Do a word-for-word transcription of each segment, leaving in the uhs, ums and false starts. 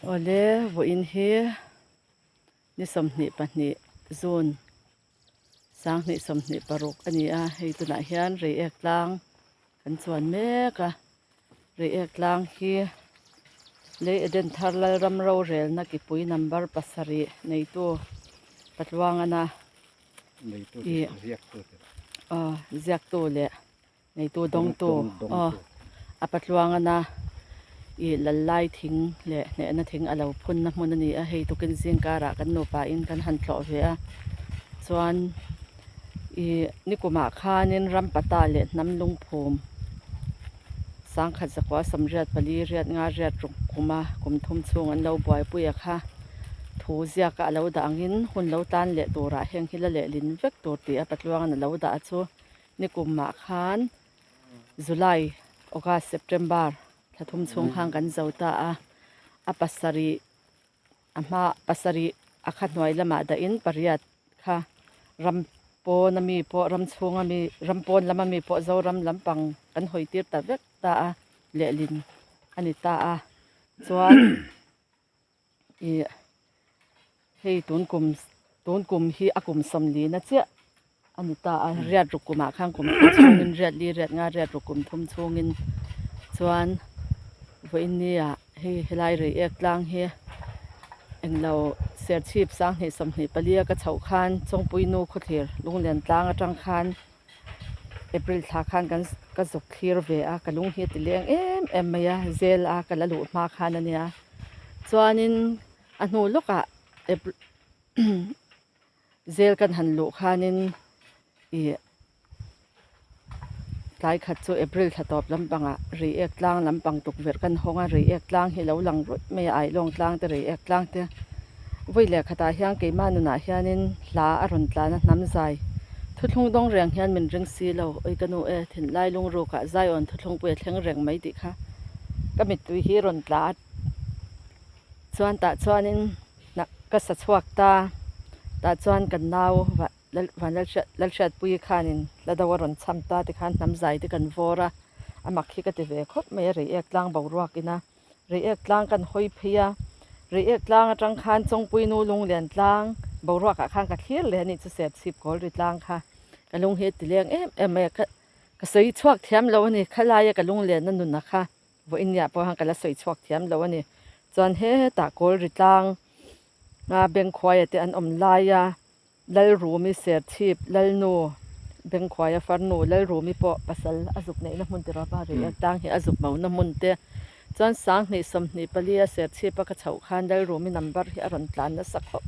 Awle, vawiin hi ni sawmhnih pahnih June, sang hnih sawmhnih paruk a ni a, hei tunah hian Reiek tlang kan chuan mek a. Reiek tlang hi Lei Eden Thar Lalram rorelna kipui number pasarih neitu Patluang Ana, neitu i, ziaktu te, a, ziaktu leh neitu dawngtu, dawng, dawngtu, a, a Patluang Ana i lallai thing leh hnehna thing a lo phunna hmun a ni a, hei tukin zingkarah kan nupa in kan han tlawh ve a. Chuan i nikumah khanin ram pata leh hnam lungphum sangkhat zakua sawmriat pali, riat nga, riat ruk kuma kum thum chhung an lo buaipui a kha. Thu ziaka a lo dah angin hun lo tlan leh turah heng hi la lehlin vek tur tia Patluang Ana lo dah a chu. Nikum mah khan July, August, September thla thum chhung khan kan zo ta a. A pasarih, a hma pasarih a kha hnuai lamah dahin pariat kha ram pawn ami pawh, ram chhung ami, ram pawn lam ami pawh Zoram lampang kan hawi tir ta vek ta a, lehlin a ni ta a. Chuan i, hei tun kum, tun kum hi a kum sawmlina chiah a ni ta a, riat ruk kumah khan kum thum chhungin, riat li, riat nga, riat ruk, kum thum chhungin. Chuan vawiin nia hei, helai Reiek tlang hi englo Serchhip sang hnih sawmhnih palia ka chhoh khan Chawngpuinu khawthlir Lunglen tlang aṭang khan April thla khan kan, ka zuk thlir ve a, ka lung hi a ti leng em em mai a, jail-a ka la luh hma khan a nia. Chuanin a hnu lawkah April, jail kan han luh khanin i, tlai khat chu April thla tawp lampangah Reiek tlang lampang tukverh kan hawng a, Reiek tlang hi lo lang ruih mai a, Ailawng tlang te, Reiek tlang te. Vawi leh khatah hian keima nunah hianin hla a rawn tlan a, hnam zai thuthlung dawng reng hian min ring si lo, oi ka nu e, thinlai lungrukah Zion thuthlungpuia thleng reng mai tih kha ka mittui hi rawn tla a. Chuan tah chuanin na, ka sa chhuak ta, tah chuan kan nau va, Lal, Van Lalhriat, Lalhriatpuii khanin hla do a rawn chham ta, tikhan hnam zai te kan vawr a, a mak hi ka ti ve khawp mai a, Reiek tlang boruak ina. Reiek tlang kan hawi phei a, Reiek tlang aṭang khan Chawngpuinu Lunglen tlang boruakah khan ka thlir leh a nih chu, Serchhip Kawlri tlang kha. Ka lung hi a ti leng em em mai a, ka, ka sawi chhuak thiam lo a ni, kha laia ka lunglenna nuna kha. Vawiin nia pawh khan ka la sawi chhuak thiam lo a ni. Chuan hetah Kawlri tlang a Bengkhuaia te an awm laia, Lalrumi, Serchhip, Lalnu, Bengkhuaia farnu, Lalrumi pawh pasal a zuk neihna hmun ti rawh pa, Reiek tlang hi a zuk mona hmun te. Chuan sang hnih sawmhnih palia Serchhipa ka chhoh khan Lalrumi number hi a rawn tlan nasa khawp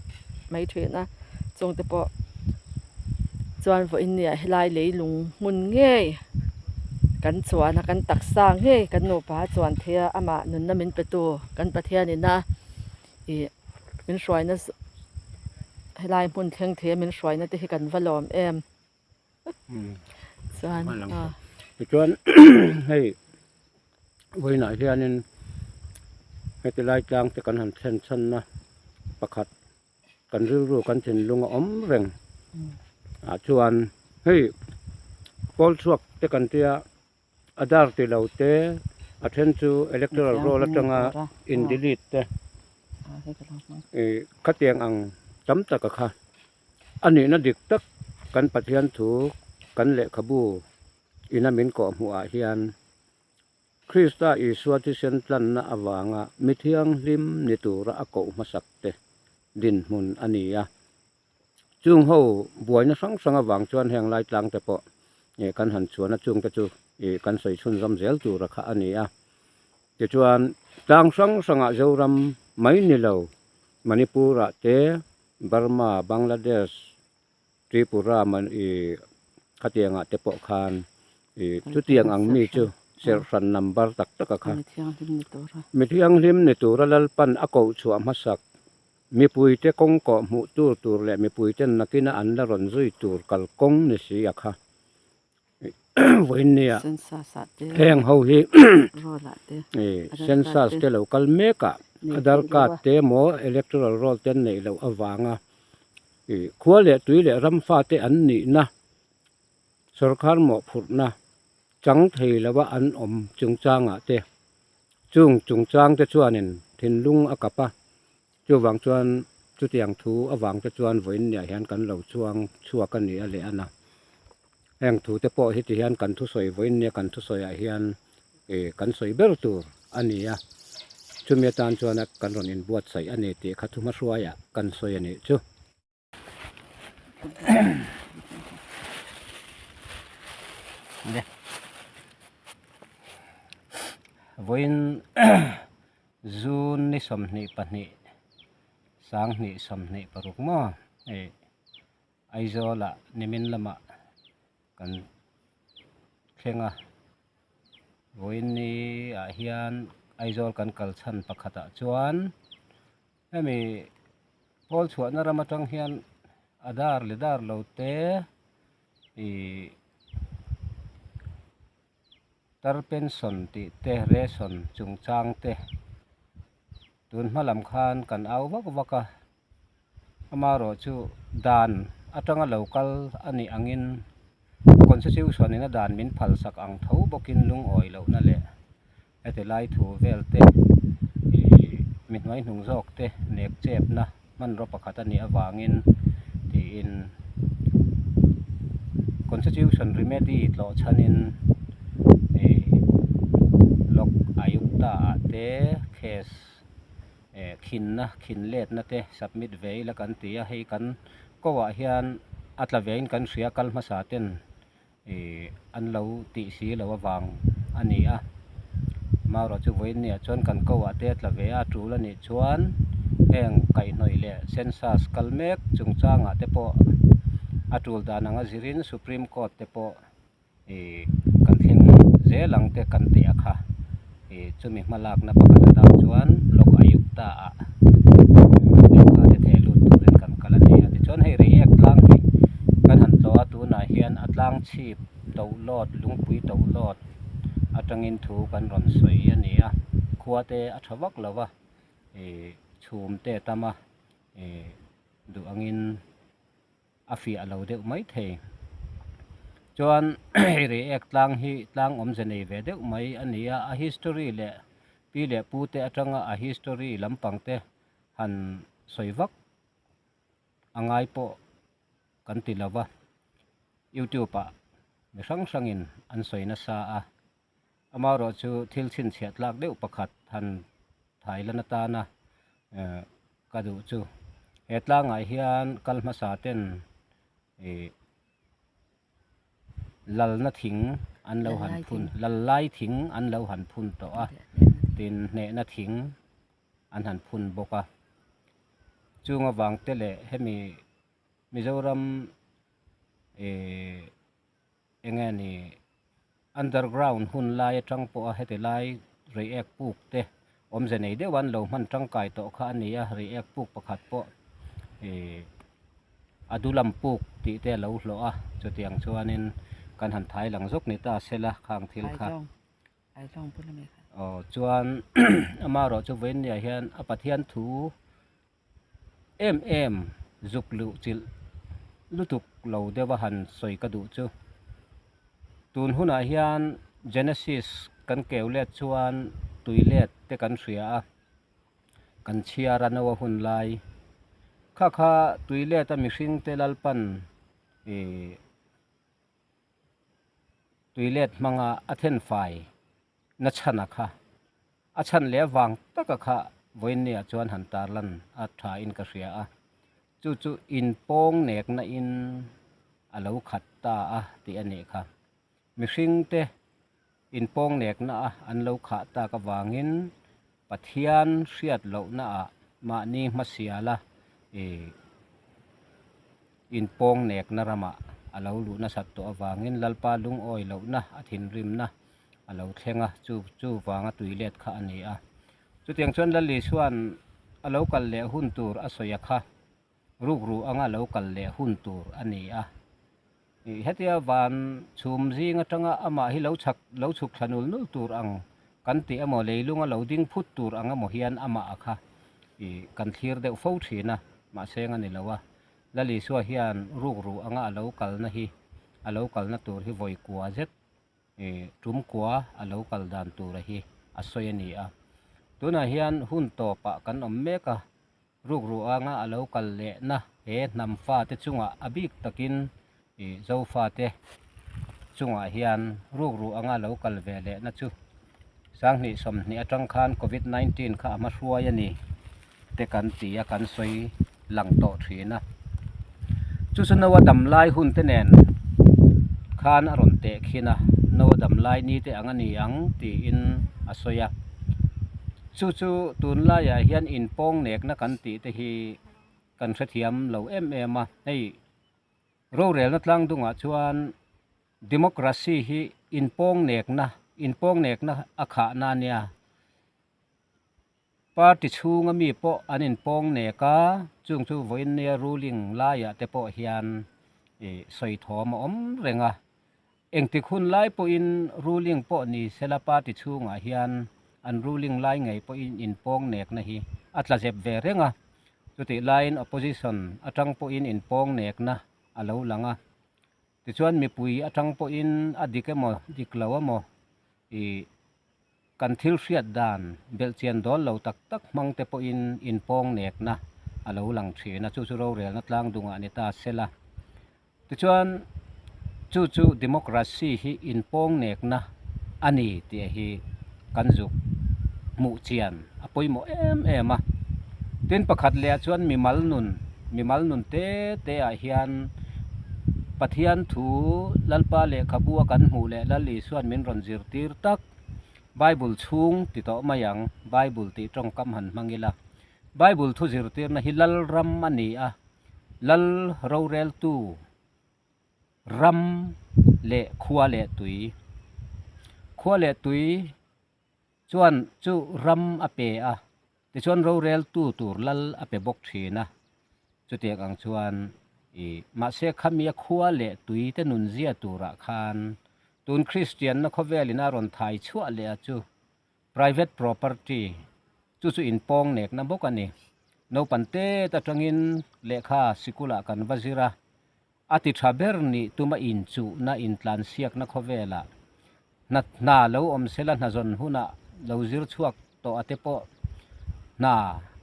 mai ṭhin a, chungte pawh. Chuan vawiin nia helai leilung hmun ngei kan chuan a, kan taksa ngei kan nupa chuan thei a, amah nunna min petu kan Pathian ina i, min hruaina s-, helai hmun thleng thei a min hruaina te hi kan va lawm em. Hmm. Chuan, hma lang a. Tichuan, hei, vawiinah hianin heti lai tlang te kan han thlen chhanna pakhat kan rilru kan thinlung a awm reng. Hmm. A chuan, hei, pawl chhuak te kan tia, Aadhaar ti lo te, a ṭhen chu electoral roll aṭanga in delete te. I, khatiang ang tam tak a kha. A nihna dik tak kan Pathian thu kan lehkhabu ina min kawhhmuhah hian Krista Isua thisen tlanna avanga mithianghlim ni tura a koh hmasak te dinhmun a ni a. Chung ho buaina hrang hrang avang chuan heng lai tlang te pawh, eh, kan han chuan a, chung te chu, eh, kan sawi chhunzawm zel tura kha a ni a. Tichuan tlang hrang hrangah Zoram mai ni lo, Manipur-ah te, Burma, Bangladesh, Tripura, man, i, khatiangah te pawh khan, i, chutiang ang mi chu serhran number tak tak a kha. Mithianghlim ni tura. Mithianghlim ni tura Lalpan a koh chhuah hmasak, mipuite kawng kawhhmuh tur tur leh mipuiten nakina an la rawn zui tur kalkawng ni si a kha. Vawiin nia census-ah te, heng ho hi roll-ah te, eh, Aadhaar card census te, te lo kal mek a, nei Aadhaar card te maw, electoral roll te an neih loh avanga, eh, khua leh tui leh ram fate an nihna, sorkar mawhphurhna chang thei lova an awm chungchangah te, chung chungchang te chuanin thinlung a kap a. Chuvang chuan chutiang thu avang te chuan vawiin nia hian kan lo chuang chhuak a ni a leh a na. Heng thu te pawh hiti hian kan thusawi, vawiin nia kan thusawiah hian, eh, kan sawi ber tur a ni a. Chumi atan chuan a kan rawn inbuatsaih a ni tih kha thuhmahruaiah kan sawi a nih chu. Vawiin June ni sawmhnih pahnih, sanghnih sawmhnih paruk maw, eh, Aizawlah nimin lamah kan thleng a. Vawiin niah hian Aizawl kan kal chhan pakhatah chuan hemi pawl chhuahna ram atang hian a dar leh dar lo te, i, tar pension tih te, ration chungchang te, tun hma lam khan kan au vak vak a. Amarawhchu dan atanga lo kal a nih angin, Constitution-in a dan min phalsak ang tho bawkin lungawi lohna leh heti lai thu vel te, i, mi hnuai hnung zawk te nek chepna hmanraw pakhat a nih avangin tiin Constitution remedy tlawh chhanin, i, Lok Ayukta-ah te case, eh, khinna, khin letna te submit ve ila kan ti a, hei kan ko-ah hian a tla vein kan hria, kal hmasa ten, eh, an lo tih si lo avang a ni a. Amarawhchu vawiin niah chuan kan ko-ah te a tla ve a, a tul a nih chuan heng kaihhnawih leh census kal mek chungchangah te pawh a tul dan anga zirin Supreme Court te pawh, i, kan thleng zel ang te kan tih a kha. I, chumi hmalakna pakhat atan chuan Lok Ayukta-ah lehkha te thehlut turin kan kal a ni a. Tichuan hei Reiek tlang hi kan han tlawh a, tunah hian a tlang chhip Tohlawt, Lungpui Tohlawt atangin thu kan rawn sawi a ni a. Khua te a ṭha vak lo a, i, chhum te tam a, i, duh angin a fiah lo deuh mai thei. Chuan Reiek tlang hi tlang awmze nei ve deuh mai a ni a, a history leh pi leh pu te atanga a history lampang te han sawi vak a ngai pawh kan ti lo va. YouTube-ah mi hrang hrangin an sawi nasa a. Amarawhchu thil chhinchhiah tlak deuh pakhat han thai lan atana, eh, ka duh chu. He tlangah hian kal hmasa ten, eh, lalna thing an lo han phun, lal lai thing an lo han phun tawh a. Tin, hnehna thing an han phun bawk a. Chung avang te leh hemi Mizoram, eh, eng nge ni, underground hun lai atang pawh a, heti lai Reiek puk te awmze nei deuh an lo hman tangkai tawh kha a ni a, Reiek puk pakhat pawh, eh, a du lam puk tih te a lo hlawh a, chutiang chuanin kan han thai lang zawk ni ta sela khang thil kha. Aw, chuan amarawhchu vawiin niah hian a Pathian thu em em zuk luh chilh lutuk lo deuh a han sawi ka duh chu. Tun hunah hian Genesis kan keu let chuan tuilet te kan hria a, kan chhia rano a hun lai. Kha kha tuilet a mihring te Lalpan, eh, tuilet hmanga a thenfai na chhana kha, a chhan leh vang taka kha vawiin niah chuan han tarlan a ṭha in ka hria a. Chu chu inpawng nekna in a lo khat ta a tih a nih kha. Mihring te inpawng nekna a an lo khah tak avangin Pathian hriat lohna ah mahni hmasiala, eh, inpawng nekna ramah a lo luh nasat tawh avangin Lalpa lungawi lohna, a thinrimna a lo thleng a, chu, chu vanga tuilet kha a ni a. Chutiang chuan Lal Isuan a lo kal leh hun tur a sawi a kha, rukru anga lo kal leh hun tur a ni a. I, hetia van chhum zing atanga amah hi lo chhak, lo chhuk thla nul nul tur ang kan tih emaw, leilunga lo ding phut tur ang emaw hian amah a kha, i, kan thlir deuh fo ṭhin a, mahse, eng a ni lo a. Lal Isua hian rukru anga a lo kalna hi, a lo kalna tur hi vawi kua zet, eh, tum kua a lo kal dan tura hi a sawi a ni a. Tunah hian hun tawpah kan awm mek a, rukru anga a lo kal lehna, he hnam fate chungah a bik takin, i, Zofate chungah hian rukru anga lo kal ve lehna chu sanghnih sawmhnih aṭang khan covid nineteen kha a hmahruai a ni te kan ti a, kan sawi lang tawh ṭhin a. Chu chu Noa dam lai hun te nen khan a rawn tehkhin a, Noa dam lai ni te ang a ni ang tiin a sawi a. Chu chu tunlaiah hian inpawng nekna kan tih te hi kan hrethiam lo em em a. Hei, rorelna tlang dungah chuan democracy hi inpawng nekna, inpawng nekna a khahna a nia. Party chhunga mi pawh an inpawng nek a, chung chu vawiin nia ruling laiah te pawh hian, eh, sawi thawm a awm reng a. Engtik hun lai pawhin ruling pawh ni sela party chhungah hian an ruling lai ngei pawhin inpawng nekna hi a tla zep ve reng a. Chutih laiin opposition aṭang pawhin inpawng nekna a lo lang a. Tichuan mipui aṭang pawhin a dik emaw, dik lo emaw, i, kan thil hriat dan belhchian dawl lo tak tak hmang te pawhin inpawng nekna a lo lang ṭhin a, chu chu rorelna tlang dungah ni ta sela. Tichuan chu chu democracy hi inpawng nekna a ni tih hi kan zuk hmuh chian a pawimawh em em a. Tin, pakhat leh chuan mimal nun, mimal nun te te ah hian Pathian thu, Lalpa lehkhabu a kan hmuh leh Lal Isuan min rawn zirtir tak, Bible chhung ti tawh mai ang, Bible tih ṭawngkam han hmang ila. Bible thu zirtirna hi Lal ram a ni a, Lal roreltu ram leh khua leh tui. Khua leh tui chuan chu ram a pe a, tichuan roreltu tur Lal a pe bawk ṭhin a. Chutiang ang chuan, i, mahse, khamia khua leh tui te nunzia turah khan tun Kristianna khawvelin a rawn thai chhuah leh a chu private property chu chu inpawng nekna bawk a ni. Naupan te ta ṭangin lehkha sikulah kan va zir a, a ti ṭha ber nih tuma inchuhna, intlansiakna khawvela hna, hna lo awm sela, hna zawn huna lo zir chhuak tawh a te pawh hna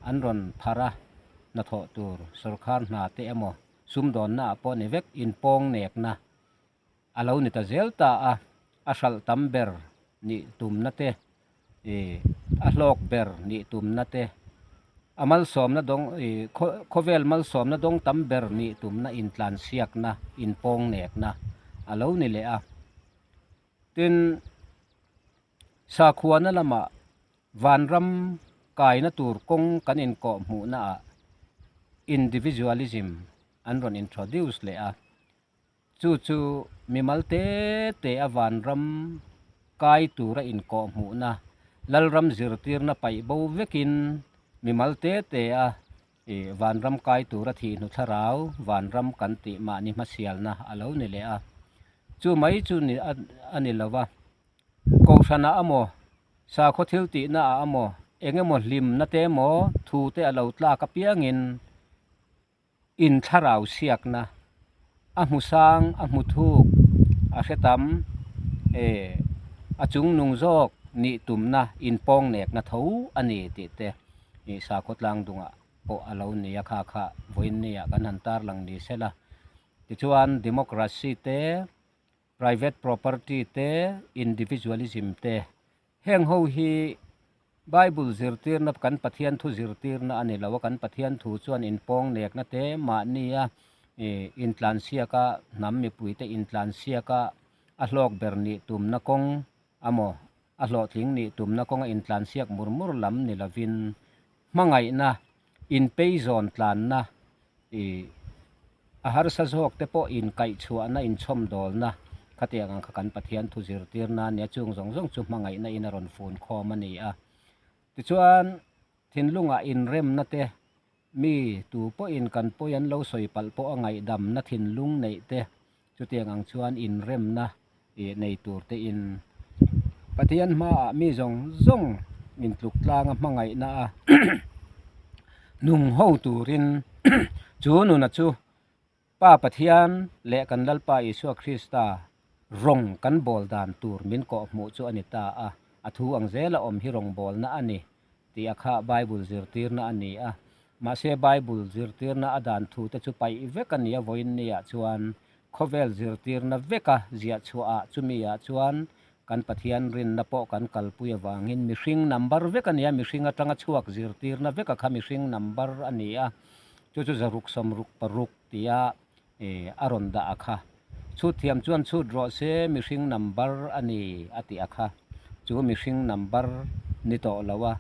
an rawn phar a, hnathawh tur sawrkar hna te emaw, sumdawnnaah pawh ni vek, inpawng nekna a lo ni ta zel ta a, a hralh tam ber nih tumna te, i, a hlawk ber nih tumna te, a malsawmna dawng, i, khaw-, khawvel malsawmna dawng tam ber nih tumna intlansiakna, inpawng nekna a lo ni leh a. Tin, sakhuana lamah vanram kaina tur kawng kan inkawhhmuhnaah individualism an rawn introduce leh a. Chu chu mimal te te a vanram kai tura inkawhhmuhna, lalram zirtirna paih bo vekin mimal te te a, i, vanram kai tura thihnu thlarau, vanram kan tih mahni hmasialna a lo ni leh a. Chu mai chu ni a, a ni lo va. Kohhranah emaw, sakhaw thil tihnaah emaw, eng emaw hlimna te emaw, thu te a lo tlak apiangin, inthlarau siakna, a hmu sang, a hmu thuk, a hre tam, e, a chungnung zawk nih tumna inpawng nekna tho a ni tih te, i, sakhaw tlang dungah pawh a lo ni a, kha kha vawiin nia kan han tarlang ni sela. Tichuan, democracy te, private property te, individualism te, heng ho hi Bible zirtirna, kan Pathian thu zirtirna a ni lo a, kan Pathian thu chuan inpawng nekna te mahni a, i, intlansiaka, hnam mipui te intlansiaka, a hlawk ber nih tumna kawng emaw, a hlawhtling nih tumna kawnga intlansiak mur mur lam ni lovin, hmangaihna, inpeizawn tlanna, i, a harsa zawk te pawh inkaihchhuahna, inchhawmdawlna, khatiang ang kha kan Pathian thu zirtirna nia, chung zawng zawng chu hmangaihna in a rawn fun khawm a ni a. Tichuan, thinlungah inremna te, mi tu pawhin kan pawi an lo sawi palh pawh a, ngaihdamna thinlung neih te, chutiang ang chuan inremna, i, nei tur te in Pathian hmaah mi zawng zawng intluk tlanga hmangaihna a nung ho turin, chu nuna chu Pa Pathian leh kan Lalpa Isua Krista rawng kan bawl dan tur min kawhhmuh chu a ni ta a, a thu ang zela awm hi rawngbawlna a ni tia kha Bible zirtirna a ni a. Mahse, Bible zirtirna a dan thu te chu paih vek a ni a, vawiin nia chuan khawvel zirtirna veka ziah chhuah a, chumi ah chuan kan Pathian rinna pawh kan kalpui avangin mihring number vek a ni a, mihring atanga chhuak zirtirna veka kha mihring number a ni a. Chu chu zaruk sawmruk paruk tia, e, a rawn dah a kha. Chhut thiam chuan chhut rawh se, mihring number a ni a ti a kha. Chu mihring number ni tawh lo a.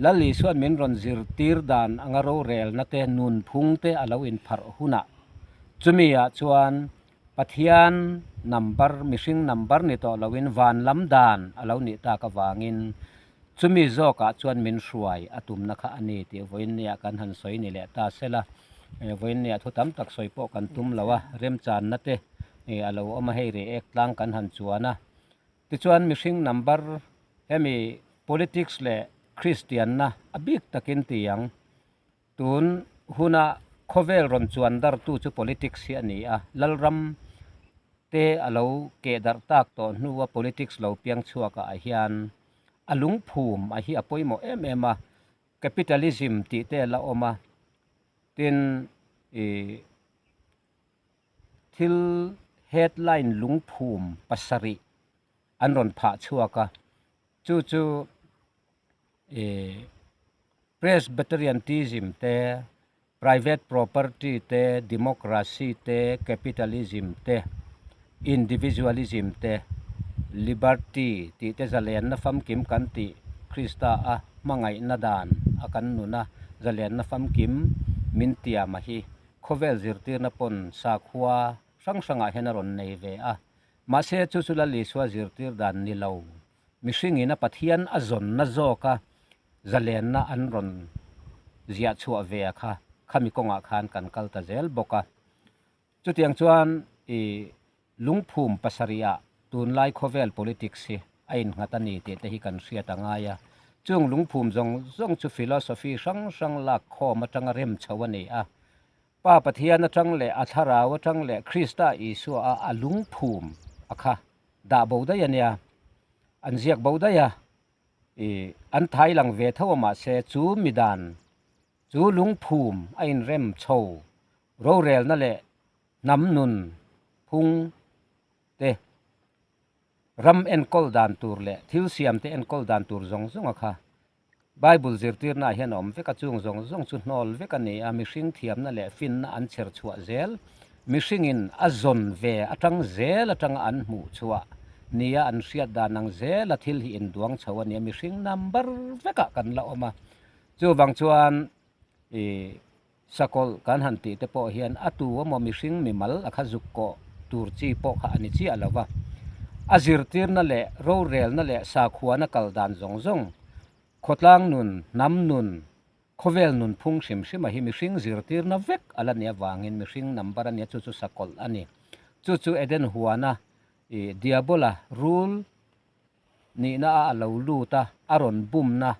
Lal Isuan min rawn zirtir dan anga rorelna te, nunphung te a lo inpharh hunah, chumi ah chuan Pathian number, mihring number ni tawh loin van lam dan a lo nih tak avangin, chumi zawkah chuan min hruai a tumna kha a ni tih vawiin nia kan han sawi ni leh ta sela. E, vawiin nia thu tam tak sawi pawh kan tum lo a, remchanna te, e, a lo awm a, hei rei ek tlang kan han chuan a. Tichuan mihring number, hemi politics leh Kristianna a bik takin ti ang. Tun huna khawvel rawn chuan dartu chu politics hi a ni a, lalram te a lo keh darh tak tawh hnuah politics lo piang chhuakah hian a lungphum a hi a pawimawh em em a, capitalism tih te la awm a, tin, i, thil headline lungphum pasarih an rawn phah chhuak a, chu chu, e, Presbyterianism te, private property te, democracy te, capitalism te, individualism te, liberty tih te, zalenna famkim kan tih, Krista a hmangaihna dan a kan nun a, zalenna famkim min tiam a hi khawvel zirtirna pawn sakhua hrang hrangah hian a rawn nei ve a. Mahse, chu chu Lal Isua zirtir dan ni lo. Mihringin a Pathian a zawnna zawka zalenna an rawn ziah chhuah ve a kha, khami kawngah khan kan kal ta zel bawk a. Chutiang chuan i lungphum pasarihah tunlai khawvel politics hi a innghat a ni tih te hi kan hriat a ngai a. Chung lungphum zawng zawng chu philosophy hrang hrang lak khawm atanga rem chho a ni a. Pa Pathian atang leh a thlarau atang leh Krista Isua a, a lungphum a kha dah bo daih a nia, an ziak bo daih a, i, an thai lang ve tho a, mahse, chu mi dan, chu lungphum a inrem chho, rorelna leh hnam nunphung te, ram enkawl dan tur leh thil siam te enkawl dan tur zawng zawng a kha Bible zirtirna hian a awm vek a, chung zawng zawng chu hnawl vek a ni a, mihring thiamna leh finna an chher chhuah zel, mihringin a zawn ve atang zel atanga an hmuh chhuah nia, an hriat dan ang zela thil hi induang chho a nia, mihring number vekah kan la awm a. Chuvang chuan i sakawlh kan han tih te pawh hian a tu emaw mihring mimal a kha zuk kawh tur chi pawh kha a ni chiah lo va. A zirtirna leh rorelna leh sakhuana kal dan zawng zawng, khawtlang nun, hnam nun, khawvel nunphung hrim hrima hi mihring zirtirna vek a la nih avangin mihring number a nia, chu chu sakawlh a ni. Chu chu Eden huana, i, Diabola rule nihna a, a lo lut a, a rawn bumna,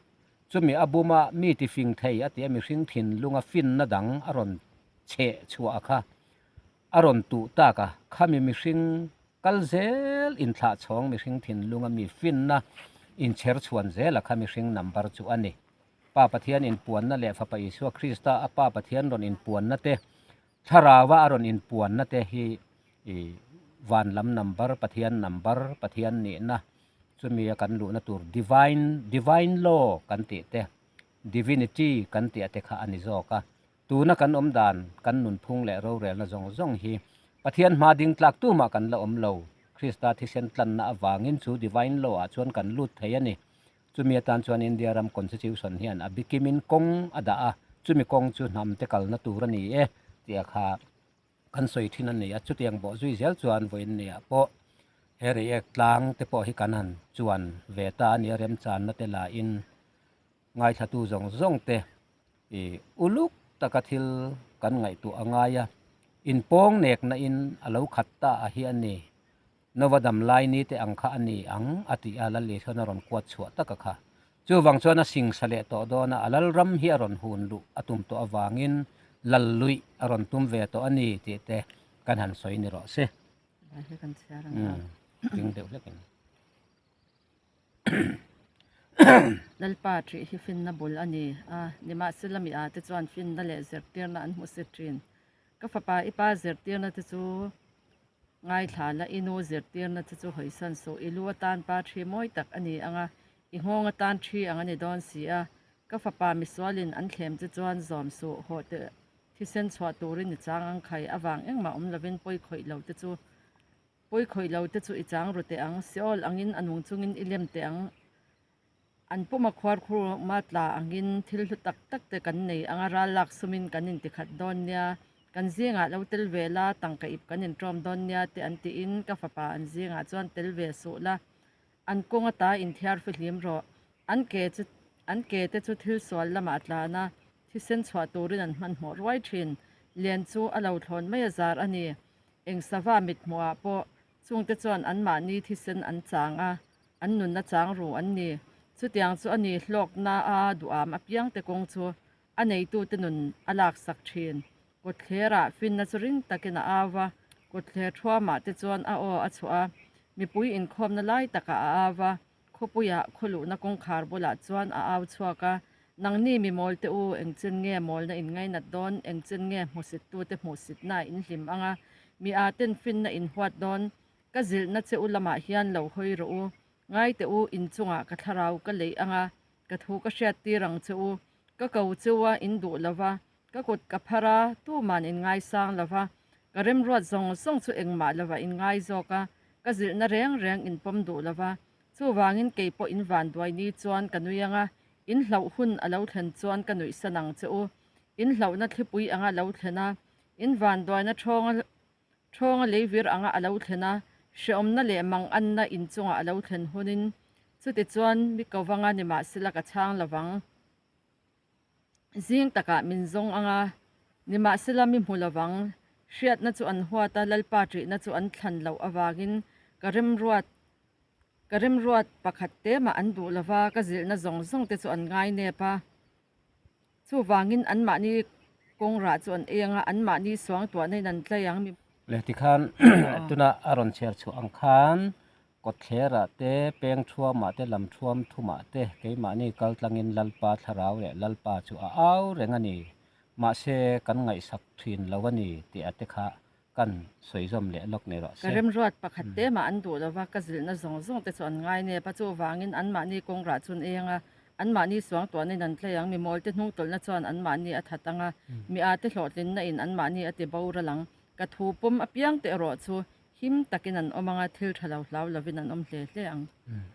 chumi a buma mi tifing thei a tia mihring thinlunga finna dang a rawn chheh chhuah a kha, a rawn tuh tak a, khami mihring kal zel, inthlahchhawng mihring thinlunga mi finna inchher chhuan zel a kha mihring number chu a ni. Pa Pathian inpuanna leh Fapa Isua Krista a Pa Pathian rawn inpuanna te, Thlarauva a rawn inpuanna te hi, i, van lam number, Pathian number, Pathian nihna, chumi a kan luhna tur divine, divine law kan tih te, divinity kan tih a te kha a ni zawk a. Tuna kan awm dan, kan nunphung leh rorelna zawng zawng hi Pathian hma ding tlak tumah kan la awm lo. Krista thisen tlanna avangin chu divine law ah chuan kan lut thei a ni. Chumi atan chuan India ram constitution hian a bikimin kawng a dah a, chumi kawng chu hnam te kalna tur a ni e, tia kha kan sawi ṭhin a ni a. Chutiang bawh zui zel chuan vawiin nia pawh he rei ek tlang te pawh hi kan han chuan ve ta a ni a, remchanna te la in ngaithlatu zawng zawng te, i, uluk taka thil kan ngaihtuah a ngai a, inpawng nekna in a lo khat ta a hi a ni. Nova dam lai ni te ang kha a ni ang, a ti a, Lal Isuan a rawn kuat chhuah tak a kha. Chuvang chuan a singsa leh tawh dawn a, a lalram hi a rawn hun luh a tum tawh avangin lal luih a rawn tum ve tawh a ni tih te kan han sawi ni rawh se. Lai hi kan chhiar ang a. Hmm, ding deuh hlekin. Lalpa ṭih hi finna bul a ni a, nimahsela mi a te chuan finna leh zirtirna an hmusit ṭhin. Ka fapa, i pa zirtirna te chu ngaithla la, i nu zirtirna te chu hawisan suh, i lu atan pa ṭhi mawi tak a ni ang a, i nghawng atan ṭhi ang a ni dawn si a. Ka fapa misualin an thlem te chuan zawm suh, haw te, thisen chhuah turin i chang ang khai, avang engmah awm lovin pawi khawih lo te chu, pawi khawih lo te chu i chang ru teh ang, Seol angin a nung chungin i lem teh ang. An puma khuar khurma tla angin thil hlu tak tak te kan nei ang a, ral lak sumin kan inti khat dawn nia, kan zingah lo tel ve la, tangka ip kan inṭawm dawn nia te an tiin ka fapa an zingah chuan tel ve suh la, an kawng ata inthiar fihlim rawh. An ke chu, an ke te chu thil sual lamah tlan a, thisen chhuah turin an hmanhmawh ruai ṭhin. Len chu a lo thlawn mai a zar a ni. Eng sava mit hmuhah pawh chungte chuan anmahni thisen an chang a, an nunna chang ru an ni. Chutiang chu a ni hlawkna a duham apiang te kawng chu a neitute nun a laksak ṭhin. Kawtthlerah finna chu ring takin a au va, kawtthler thuamah te chuan a aw a chhuah a, mipui inkhawmna lai takah a au va, khawpuiah khawluhna kawngkhar bulah chuan a au chhuak a. Nangni mi mawl te u, engchen nge mawlna in ngainat dawn, engchen nge hmusittute hmuhsitna in hlim ang a, mi a ten finna in huat dawn, ka zilhna che u lamah hian lo hawi rawh u, ngai teh u, in chungah ka thlarau ka leih ang a, ka thu ka hriat tir ang che u, ka ko che u a, in duh lo va, ka kut ka phar a, tuman in ngaisang lo va, ka remruat zawng zawng chu engmah lovah in ngai zawk a, ka zilhna reng reng in pawm duh lo va, chuvangin kei pawh in vanduai ni chuan ka nui ang a, in hlauh hun a lo thlen chuan ka nuihsan ang che u, in hlauhna thlipui anga lo thlen a, in vanduaina ṭhawnga, ṭhawnga leivir anga a lo thlen a, hrehawmna leh manganna in chungah a lo thlen hunin, chutichuan mi ko vanga nimahsela ka chhang lo vang. Zing takah min zawng ang a, nimahsela mi hmu lo vang. Hriatna chu an huat a, Lalpa ṭihna chu an thlan loh avangin ka remruat, ka remruat pakhat te mah an duh lo va, ka zilhna zawng zawng te chu an ngai nep a. Chuvangin anmahni kawng rah chu an ei ang a, anmahni suangtuahnain an tlai ang mi. Le tikhan, tuna a rawn chhiar chhuah ang khan, kawtthlerah te, peng thuamah te, lam thuam thumah te, keimahni kaltlangin Lalpa thlarau leh Lalpa chu a au reng a ni. Mahse, kan ngaihsak ṭhin lo a ni tih a te kha kan sawi zawm leh lawk ni rawh se. Ka remruat pakhat te mah an duh lo va, ka zilhna zawng zawng te chu an ngai nep a, chuvangin anmahni kawng rah chu an ei ang a, anmahni suangtuahnain an tlai ang, mi mawl te hnungtawlhna chuan anmahni a that ang a, mi a te hlawhtlinnain anmahni a ti boral ang. Ka thu pawm apiang te erawh chu him takin an awm ang a, thil ṭha lo hlau lovin an awm hle hle ang. Mm.